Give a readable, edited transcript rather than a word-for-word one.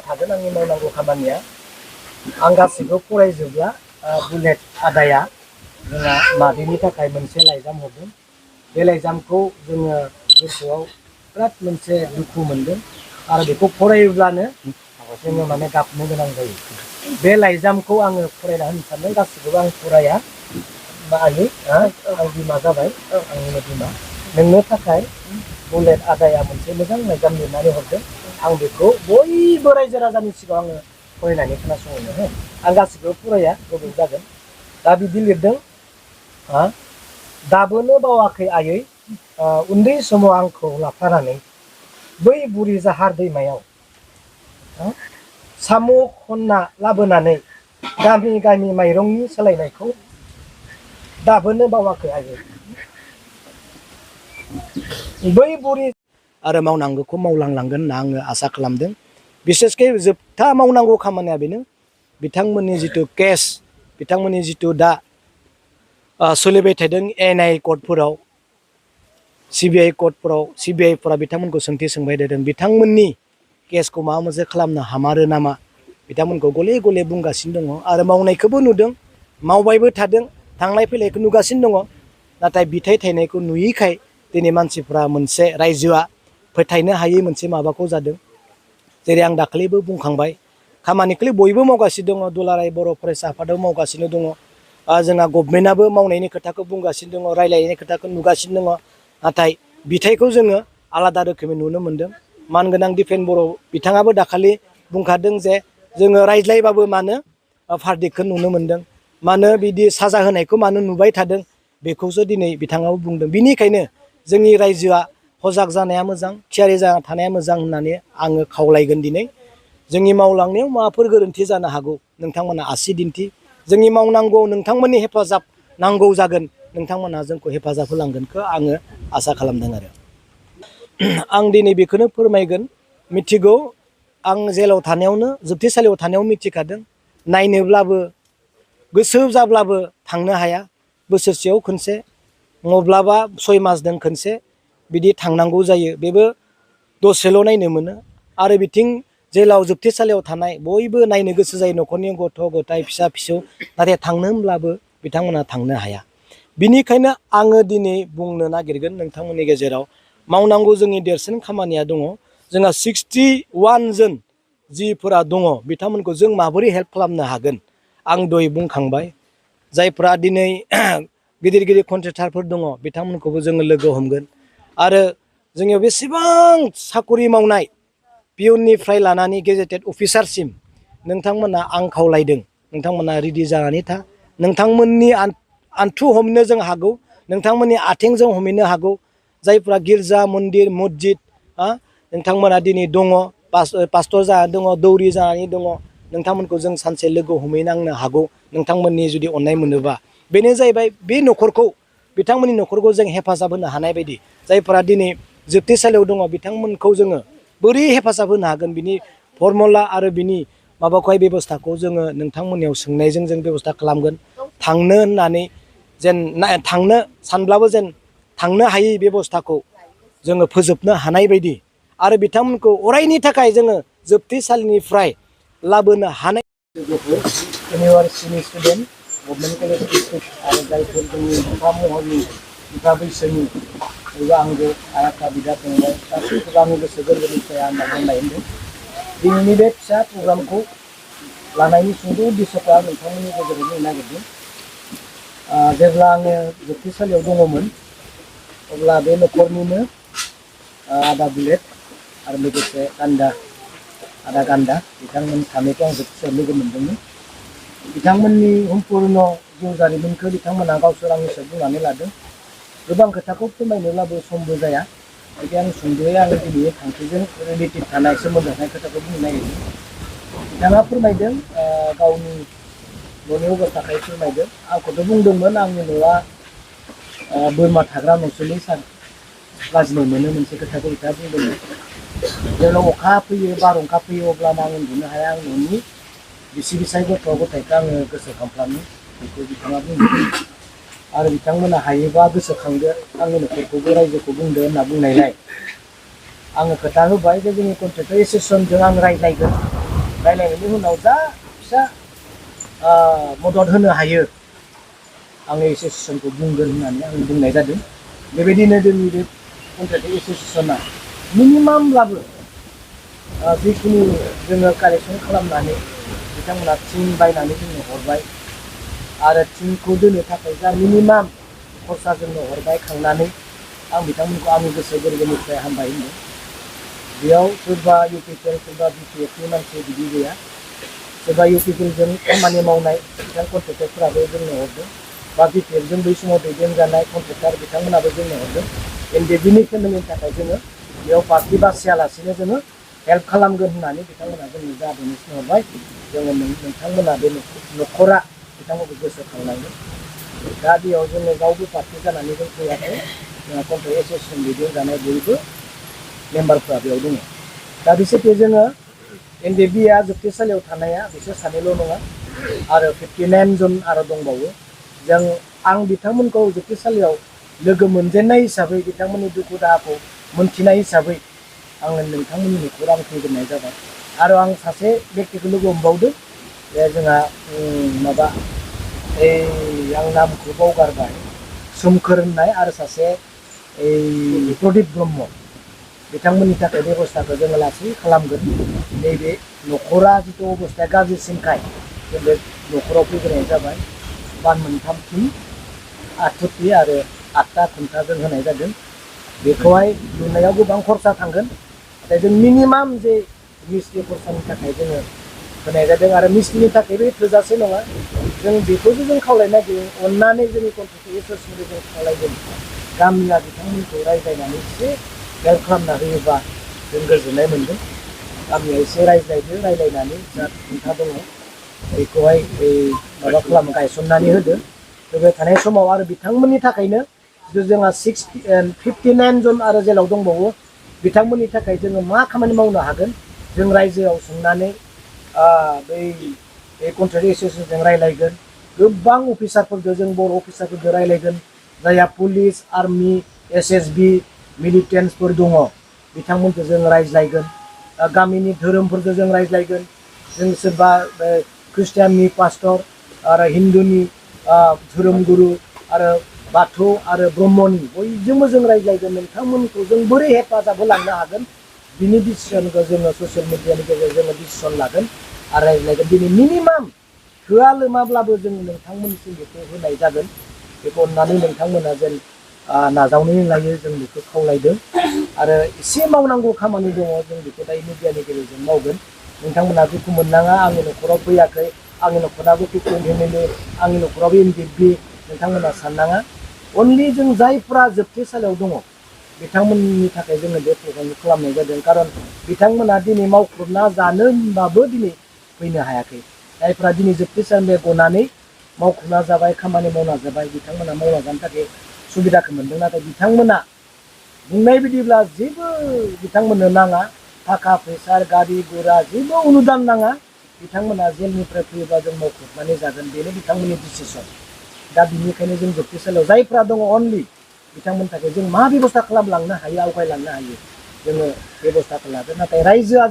थागोन आंनि मावनांगौ खामानिया आं गासिबो फरायजोबला बुलेट आदाया जोंहा मादैनि थाखाय मोनसे लाइजाम हरदों बे लाइजामखौ जोङो गोसोआव बिराद मोनसे दुखु मोनदों आरो बेखौ फरायोब्लानो जोङो माने गाबनो गोनां जायो बे लाइजामखौ आङो फरायना होनो सानदों गासिबो आं फराया आयै आं बिमा जाबाय आंनि बिमा नोंनो थाखाय बुलेट आदाया मोनसे मोजां लाइजाम लिरनानै हरदों आं बेखौ बयबो रायजो राजानि सिगाङाव आङो फरायनानै खोनासंनो आं गासिबो फराया गोबाव जागोन दा बिदि लिरदों दाबोनो बावाखै आयै उन्दै समाव आंखौ लाफानानै बै बुरि जाहार दैमायाव साम' खनना लाबोनानै गामि गामि माइरंनि सोलायनायखौ दाबोनो बावाखै आयै बै बुरि आरो मावनांगौखौ मावलांलांगोन होनना आङो आसा खालामदों बिसेसकै जोबथा मावनांगौ खामानिया बेनो बिथांमोननि जिथु केस बिथांमोननि जिथु दा सोलिबाय थादों एनआइ कर्टफोराव सिबिआइ कर्टफोराव सिबिआइफोरा बिथांमोनखौ सोंथि सोंबाय थादों बिथांमोननि केसखौ माबा मोनसे खालामनो हामारो नामा बिथांमोनखौ गले गले बुंगासिनो दङ आरो मावनायखौबो नुदों मावबायबो थादों थांलाय फैलायखौ नुगासिनो दङ नाथाय बिथाइ थायनायखौ नुयैखाय दिनै मानसिफ्रा मोनसे रायजोआ फोथायनो हायै मोनसे माबाखौ जादों जेरै आं दाखालिबो बुंखांबाय खामानिखौलाय बयबो मावगासिनो दङ दुलाराय बर' फरायसा आफादाव मावगासिनो दङ जोंहा गभर्नमेन्टआबो मावनायनि खोथाखौ बुंगासिनो दङ रायलायनायनि खोथाखौ नुगासिनो दङ नाथाय बिथाइखौ जोङो आलादा रोखोमै नुनो मोनदों मानगोनां दिफेन बर' बिथाङाबो दाखालि बुंखादों जे जोङो रायज्लायबाबो मानो भार्डिक्टखौ नुनो मोनदों मानो बिदि साजा होनायखौ मानो नुबाय थादों बेखौसो दिनै बिथाङाबो बुंदों बिनिखायनो जोंनि रायजोआ सजाग जानाया मोजां थियारि जाना थानाया मोजां होननानै आङो खावलायगोन दिनै जोंनि मावलांनायाव माबाफोर गोरोन्थि जानो हागौ नोंथांमोना आसि दिन्थि जोंनि मावनांगौ नोंथांमोननि हेफाजाब नांगौ जागोन नोंथांमोनहा जोंखौ हेफाजाब होलांगोनखौ आङो आसा खालामदों आरो आं दिनै बेखौनो फोरमायगोन मिथिगौ आं जेलाव थानायावनो जोबथेसालियाव थानायाव मिथिखादों नायनोब्लाबो गोसो जाब्लाबो थांनो हाया बोसोरसेयाव खनसे मब्लाबा 6 मासजों खनसे बिदि थांनांगौ जायो बेबो दसेल' नायनो मोनो आरो बिथिं जेलाव जोबथेसालियाव थानाय बयबो नायनो गोसो जायो न'खरनि गथ' गथाय फिसा फिसौ नाथाय थांनो होनब्लाबो बिथांमोना थांनो हाया बिनिखायनो आङो दिनै बुंनो नागिरगोन नोंथांमोननि गेजेराव मावनांगौ जोंनि देरसिन खामानिया दङ जोंहा 61 जन जिफोरा दङ बिथांमोनखौ जों माबोरै हेल्प खालामनो हागोन आं दहाय बुंखांबाय जायफ्रा दिनै गिदिर गिदिर कन्ट्रेक्टरफोर दङ बिथांमोनखौबो जोङो लोगो हमगोन आरो जोंनियाव बेसेबां साकरि मावनाय पिअननिफ्राय लानानै गेजेटेड अफिसारसिम नोंथांमोना आं खावलायदों नोंथांमोना रेडि जानानै था नोंथांमोननि आन्थु हमनो जों हागौ नोंथांमोननि आथिंजों हमहैनो हागौ जायफ्रा गिर्जा मन्दिर मस्जिद नोंथांमोना दिनै दङ पास्टर जानानै दङ दौरि जानानै दङ नोंथांमोनखौ जों सानसे लोगो हमहैनांनो हागौ नोंथांमोननि जुदि अननाय मोनोबा बेनो जाहैबाय बे न'खरखौ बिथांमोननि न'खरखौ जों हेफाजाब होनो हानाय बायदि जायफोरा दिनै जोबथेसालियाव दङ बिथांमोनखौ जोङो बोरै हेफाजाब होनो हागोन बिनि फर्मुला आरो बिनि माबाखौहाय बेब'स्थाखौ जोङो नोंथांमोननियाव सोंनायजों जों बेब'स्था खालामगोन थांनो होननानै जेन थांनो सानब्लाबो जेन थांनो हायै बेब'स्थाखौ जोङो फोजोबनो हानाय बायदि आरो बिथांमोनखौ अरायनि थाखाय जोङो जोबथेसालिनिफ्राय लाबोनो हानाय इउनिभार्सिटिनि स्टुडेन्ट गभर्नमेन्ट कलेज डिस्ट्रिक्ट आरो जायफोर जोंनि बिफा महरनि बिफा बैसोनि एबा आंगो आइ आफा बिदा फंबाय गासैखौबो आंनि गोसो गोरबोनिफ्राय आं हामलाय होनदों दिनैनि बे फिसा प्रग्रामखौ लानायनि सुंद' उद्देশ্যखौ आं नोंथांमोननि गेजेराव बुंनो नागिरदों जेब्ला आङो जोबथेसालियाव दङमोन अब्ला बे न'खरनिनो आदा बुलेट आरो लोगोसे आदा गान्दा बिथांमोन सानैखौ आं जोबथेसालियाव लोगो मोनदोंमोन बिथांमोननि सम्पुर्ण जिउ जारिमिनखौ बिथांमोना गावसोर आंनि सायाव बुंनानै लादों गोबां खोथाखौ फोरमायनोब्लाबो समबो जाया बिदि आं सुंद'यै आङो दिनैनि थांखिजों रिलेटिभ थानाय सोमोन्दो थानाय खोथाखौ बुंनो नागिरदों बिथाङा फोरमायदों गावनि न'नि अबस्थाखौ फोरमायदों आंखौथ' बुंदोंमोन आंनि न'आ बोरमा थाग्रा न'सोलै लाजिनाय मोनो मोनसे खोथाखौ बिथाङा बुंदोंमोन जेब्ला अखा फैयो बारहुंखा फैयो अब्लानो आं उन्दुनो हाया आं न'नि बिसि फिसाय गथ' गथायखौ आङो गोसोखांफ्लाङो बेखौ बिथाङा बुंदों आरो बिथांमोना हायोबा गोसोखांदो आंनि न'खरखौबो रायजोखौ बुंदो होनना बुंनायलाय आङो खोथा होबाय जे जोंनि कन्ट्रेक्टर एस'सियेसनजों आं रायज्लायगोन रायलायनायनि उनाव जा फिसा मदद होनो हायो आङो एसोसिएसनखौ बुंगोन होननानै आं बुंनाय जादों। बेबायदिनो जोंनि बे कन्ट्राक्टर एसोसिएसना मिनिमामब्लाबो जिखिनि जोङो कालेक्सन खालामनानै बिथांमोना टिम बायनानै जोंनो हरबाय आरो टिमखौ दोननो थाखाय जा मिनिमाम खरसा जोंनो हरबाय खांनानै आं बिथांमोनखौ आंनि गोसो गोरबोनिफ्राय हामबाय होनदों। बेयाव सोरबा इउपिपिएल सोरबा बिपिएफनि मानसि बिदि गैया। सोरबा इउपिपिएलजों खामानि मावनाय बिथां कन्ट्रेक्टरफोराबो जोंनो हरदों बा बिपिएफजों बै समाव दैदेनजानाय कन्ट्रेक्टर बिथांमोनाबो जोंनो हरदों। एनडिएफबिनि फेमिलिनि थाखाय जोङो बेयाव पार्टि बासियालासिनो जोङो हेल्प खालामगोन होननानै बिथांमोना जोंनो जा डनेसन हरबाय जोङो नोंथांमोना बे न'खरा बिथांमोनखौ गोसोखांनांगोन। दा बेयाव जोङो गावबो पार्टि जानानै जों फैयाखै। जोंहा कन्ट्राक्टर एसोसिएसन दैदेनजानाय बयबो मेम्बारफ्रा बेयाव दङ। दा बिसोरखौ जोङो एनडिएफबिआ जोबथेसालियाव थानाया बिसोर सानैल' नङा आरो 59 जन आरो दंबावो। आं बिथांमोनखौ जोबथेसालियाव लोगो मोनजेननाय हिसाबै बिथांमोननि दुखु दाहाखौ मोनथिनाय हिसाबै आङो नोंथांमोननि न'खराव आं फैग्रोनाय जाबाय। आरो आं सासे बेक्तिखौ लोगो हमबावदों बे जोंहा माबा आं नामखौ बावगारबाय सोमखोर होननाय आरो सासे प्रदीप ब्रह्म बिथांमोननि थाखाय बेबस्थाखौ जोङो लासै खालामगोन। नैबे न'खरा जिथु अबस्थाया गाज्रिसिनखाय जों बे न'खराव फैग्रोनाय जाबाय। बान मोनथामथिं 8 आरो 8 खुन्था जों होनाय जादों। बेखौहाय लुनायाव गोबां खरसा थांगोन। नाथाय जों मिनिमाम जे मिस्ट्रि खरसानि थाखाय जोङो होनाय जादों आरो मिस्ट्रिनि थाखायबो थोजासे नङा। जों बेखौसो जों खावलायनो नागिरदों अननानै जोंनि कन्ट्राक्टर एसोसिएसनखौ जों खावलायदों गामिया बिथांमोनखौ रायज्लायनानै एसे हेल्प खालामना होयोबा जों गोजोननाय मोनगोन। गामिया एसे रायज्लायदो रायज्लायनानै जा खुन्था दङ बेखौहाय माबा खालाम गायसननानै होदो। फैबाय थानाय समाव आरो बिथांमोननि थाखायनो जोंहा 59 जन आरो जेलाव दंबावो बिथांमोननि थाखाय जोङो मा खामानि मावनो हागोन जों रायजोआव सोंनानै बै कन्ट्राक्टर एसोसिएसनजों रायज्लायगोन। गोबां अफिसारफोरजों जों बर' अफिसारफोरजों रायज्लायगोन। जायहा पुलिस आर्मि एसएसबि मिलिटेन्सफोर दङ बिथांमोनखौ जों रायज्लायगोन। गामिनि धोरोमफोरखौ जों रायज्लायगोन। जों सोरबा ख्रिस्टियाननि पास्टर आरो हिन्दुनि धोरोमगुरु आरो बाथौ आरो ब्रह्मनि बयजोंबो जों रायज्लायगोन। नोंथांमोनखौ जों बोरै हेफाजाब होलांनो हागोन बिनि डिसिसनखौ जोङो ससियेल मिडियानि गेजेरजों जोङो डिसिसन लागोन आरो रायज्लायगोन। दिनै मिनिमाम थोआ लोमाब्लाबो जों नोंथांमोननिसिम बेखौ होनाय जागोन। बेखौ अननानै नोंथांमोना जेन नाजावनानै लायो जों बेखौ खावलायदों। आरो एसे मावनांगौ खामानि दङ जों बेखौ दायो मिडियानि गेजेरजों मावगोन। नोंथांमोना दुखु मोननाङा आंनि न'खराव फैयाखै आंनि न'खराबो पिटिएम फेमिलि आंनि न'खराबो एनडिएफबि नोंथांमोना साननाङा। अनलि जों जायफ्रा जोबथेसालियाव दङ बिथांमोननि थाखाय जोङो बे प्रग्रामखौ खालामनाय जादों। खारन बिथांमोना दिनै मावख्रुबना जानो होनबाबो दिनै फैनो हायाखै। जायफ्रा दिनै जोबथेसालिनिफ्राय गनानै मावख्रुबना जाबाय खामानि मावना जाबाय बिथांमोना मावना जानो थाखाय सुबिदाखौ मोनदों। नाथाय बिथांमोना बुंनाय बायदिब्ला जेबो बिथांमोननो नाङा थाखा फैसा गारि गुरा जेबो अनुदान नाङा। बिथांमोना जेलनिफ्राय फैयोबा जों मावख्रुबनानै जागोन बेनो बिथांमोननि डिसिसन। दा बिनिखायनो जों जोबथेसालियाव जायफ्रा दङ अनलि बिथांमोननि थाखाय जों मा बेबस्था खालामलांनो हायो आवगायलांनो हायो जोङो बेबस्थाखौ लागोन। नाथाय रायजोआ